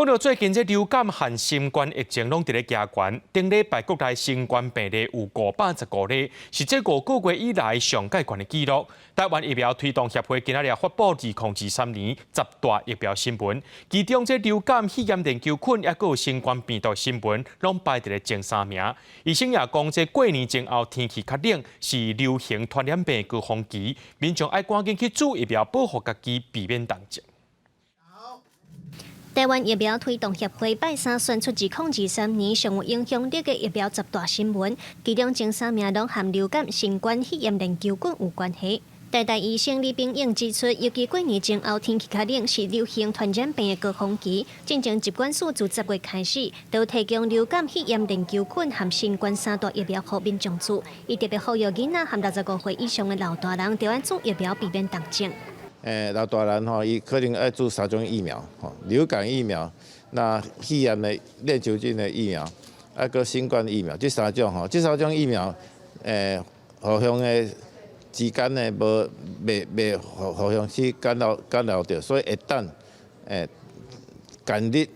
講到最近這流感和新冠疫情攏佇咧加懸，頂禮拜國內新冠病例有515例，是這5個月以來上蓋懸的紀錄。台灣疫苗推動協會今仔日發布2023年十大疫苗新聞，其中這流感肺炎鏈球菌抑閣有新冠病毒新聞，攏排佇咧前三名。醫生也講，這過年前後天氣較冷，是流行傳染病高峰期，民眾愛趕緊去注疫苗，保護家己，避免重症。台灣疫苗推動協會拜三選出2023年上有影響力的疫苗十大新聞，其中前三名攏和流感、新冠肺炎鏈球菌有關係。台大醫生李炳穎指出，尤其過年前後天氣較冷，是流行傳染病的高峰期。進前疾管署自10月開始，就提供流感、肺炎鏈球菌和新冠三大疫苗予民眾注。伊特別呼籲囡仔和65歲以上的老大人，著愛注疫苗，避免重症。老大人吼，伊可能愛注三種疫苗，吼，流感疫苗、那肺炎的鏈球菌的疫苗，啊，閣新冠疫苗，這三種吼，這三種疫苗，互相的之間呢，無袂袂互互相去干擾干擾著，所以會當仝日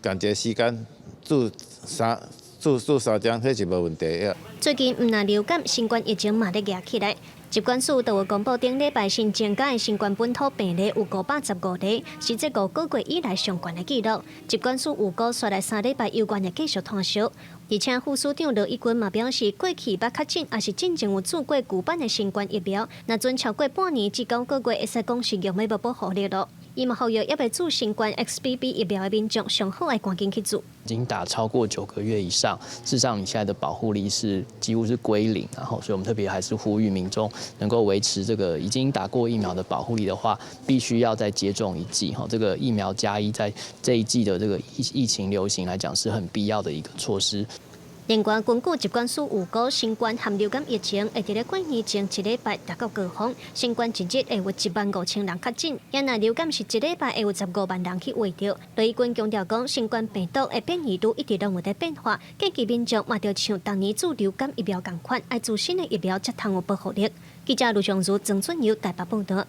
仝一個時間注三注注三針，彼是無問題的。最近毋但流感、新冠疫情嘛咧夯起來。疾管署就有公布，頂禮拜新增加的新冠本土病例有515例，是這5個月以來上懸的紀錄。疾管署預估，紲來3禮拜猶原會繼續湠燒。而且副署長羅一鈞嘛表示，過去捌確診，抑是進前有注過舊版的新冠疫苗，若準超過半年至9個月，會使講是用欲無保護力囉。伊嘛呼籲猶未注新冠 XBB 疫苗的民眾，上好愛趕緊去注。已經打超過9個月以上，事實上你現在的保護力是幾乎是歸零，然後所以我們特別還是呼籲民眾能夠維持這個已經打過疫苗的保護力的話，必須要再接種一劑哈。這個疫苗加一在這一季的這個疫情流行來講是很必要的一個措施。另外，根據疾管署預估，新冠和流感疫情會佇咧過年前一禮拜達到高峰，新冠一日會有1萬5千人確診，抑若流感是一禮拜會有15萬人去罹著。羅一鈞強調講，新冠病毒的變異株一直攏有佇變化，建議民眾嘛著像當年注流感疫苗仝款，愛注新的疫苗才通有保護力。記者盧尚如、曾俊友台北報道。